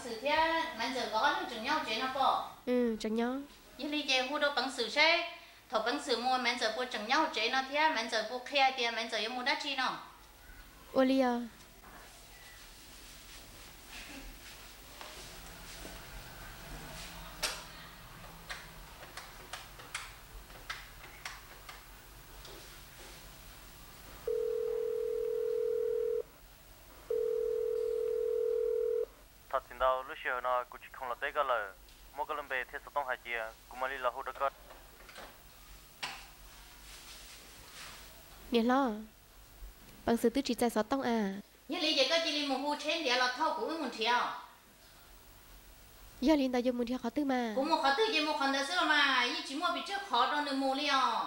Xwm thiab Maiv Ntxawm nkawd ob leeg tseem nyob hauv tsev no pob? Tseem nyob. Yog li ces hu rau Peev Xwm seb thaum Peev Xwm mus Maiv Ntxawm puas tseem nyob hauv tsev no thiab Maiv Ntxawm puas qhia hais tias Maiv Ntxawm yuav mus dab tsi no. Ua li os. Thov txim ntau, lub sij hawm no kuv tsis khoom los teb koj lawm. Muab koj lub npe thiab xov tooj hais cia, kuv mam li los hu rau koj. Niam hlob, Peev Xwm twb tsis txais xov tooj a. Yog li ces koj cia li mus hu tsheb ntiav los thauj kuv wb mus nrhiav. Yog li ntawd yuav mus nrhiav qhov twg mas? Kuv mus qhov twg ces mus qhov ntawd xwb los mas, yeej tsis muaj pes tsawg qhov rau nws mus li os.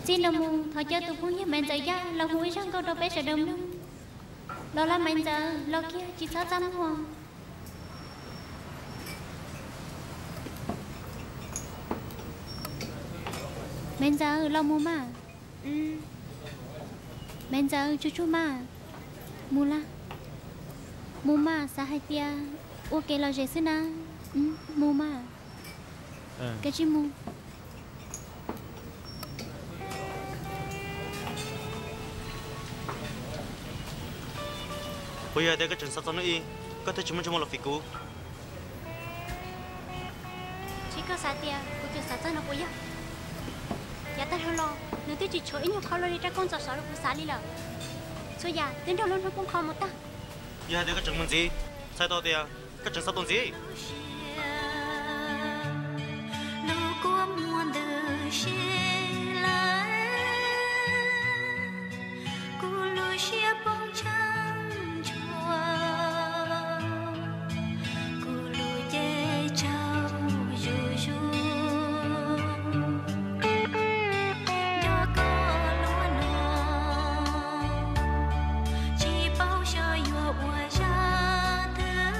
Txij no mus thov caw tus phooj ywg Maiv Ntxawm Yaj los hu ib zaj nkauj rau peb sawv daws mloog. Los laj Maiv Ntxawm, los kiag tsis txhob txaj muag. Maiv Ntxawm, los mus mas. Maiv Ntxawm, tsuag tsuag mas. Mus laj. Mus mas, xav hais tias ua kev lom zem xwb na. Mus mas. Kav tsij mus. Puas yog hais tias koj tseem xav txog hnub ib, koj thiaj tsis muaj ntsej muag los fim kuv? Tsis, koj xav tias kuv tseem xav txog no puas yog? Yav tag dhau los nws twb tsis tshuav ib nyuag qho luaj li rab koob txos sov rau kuv xav li lawm. Txhua yam twb nrog lub hnub poob qho mus tag. Yog hais tias koj tseem mus ntxiv, txhais tau tias koj tseem xav tuaj ntxiv. Lub kua muag ntws si lawm, kuv lub siab poob tshaj ntshuaj, kuv lub cev tsaug zuj zus. Nco koj lub no, tsis paub xyov yuav ua zaj twg,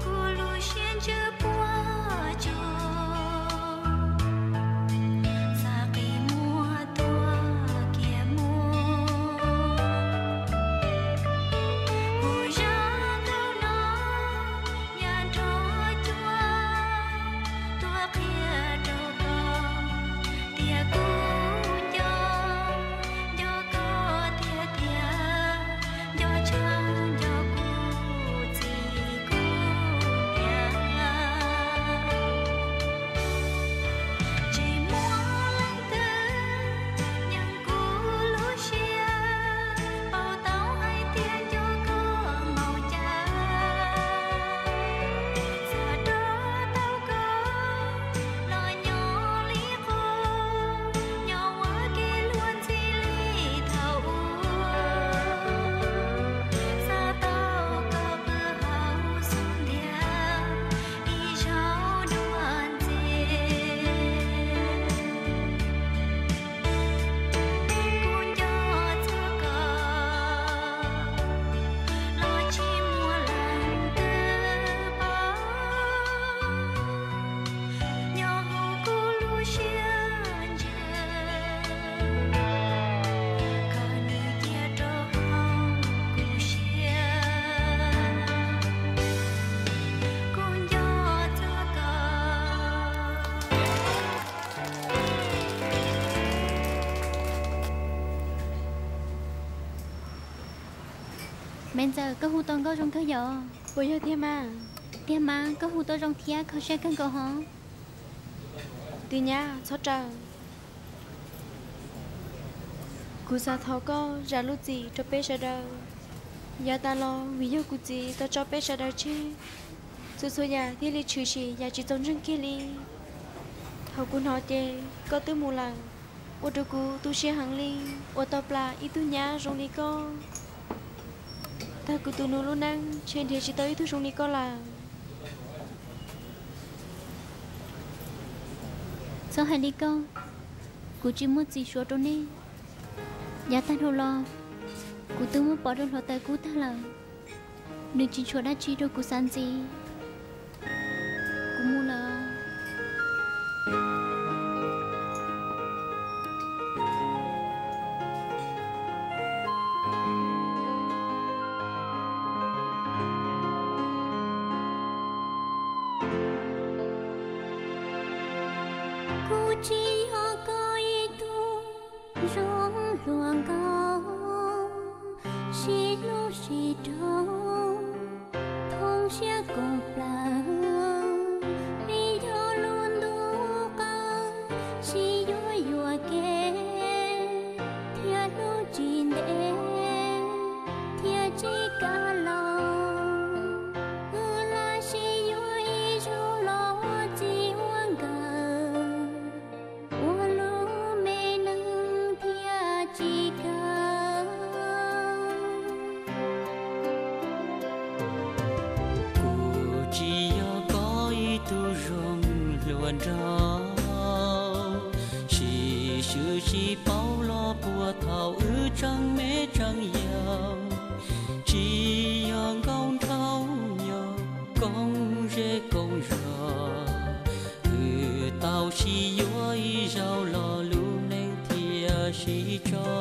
kuv lub siab ntsws puas tsuaj, xav qi muag tuag kiag mus. Kuv zaj nkauj no yam nrog cuab tuaj qhia rau koj tias kuv nco, nco koj tiag tiag, nco tshaj nco kuv txiv kuv niam. Tsis muaj leej twg yeem kuv lub siab, paub tau hais tias nco koj npaum cas. Xav rov tau koj los nyob li qub, nyob ua ke luag ntxhi li thaum ub. Xav tau koj pw hauv xub ntiag ib zaug dua ntxiv. Kuv nco txog koj los tsis muaj leej twg paub, nyob hauv kuv lub siab ntsws, koj nws cia rau hauv kuv siab. Kuv nco txog koj. Maiv Ntxawm, koj hu tau nkauj zoo kawg yom? Puas yog tiag mas? Tiag mas, koj hu tau zoo thiab kho siab kawg nkaus hov. Tus nyab, txhob raws. Kuv xav thov koj zam lub txim rau peb sawv daws. Yav tas los vim yog kuv txiv tau tso peb sawv daws tseg, txhua txhua yam thiaj li tshwm sim yam tsis txaus ntseeg kiag li. Thaum kuv hnov ces koj twb mus lawm, ua rau kuv tu siab heev li, uas tau plam ib tug nyab zoo li koj. Tag kuv tus nus lub neej ntshe nrhiav tsis tau ib tug zoo li koj lawm. Txhob hais li koj, kuv tsis muaj txim suav rau nej. Yav tag dhau los, kuv twb muab pov rau hluav taws kub tag lawm, nws tsis tshuav dab tsi rau kuv xav ntxiv. Kuv tsis yog koj ib tug zoo hluas nkauj, sib hlub sib nraug, thooj siab koom plaws, vim yog lub ntuj qub, sib yuav yuam kev, thiab hlub tsis ntev, thiab tsis kam laus. Wb lam sib yuav ib zaug los ua txij ua nkawm, ua lub me neej thiaj tsis kawg. Kuv tsis yog koj ib tug zoo hluas nraug, sib swb sib paub los puag thaum wb tseem me tseem yau. Tsis yog nkauj nraug nyob koom zej koom zos, wb tau sib yuav ib zaug los lub neej thiaj sib tso.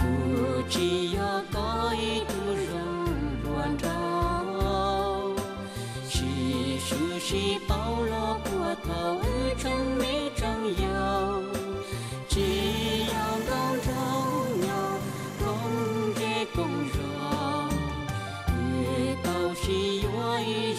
Kuv tsis yog koj ib tug zoo hluas nraug, sib swb sib paub los puag thaum wb tseem me tseem yau. Tsis yog nkauj nraug nyob koom zej koom zos, wb tau sib yuav ib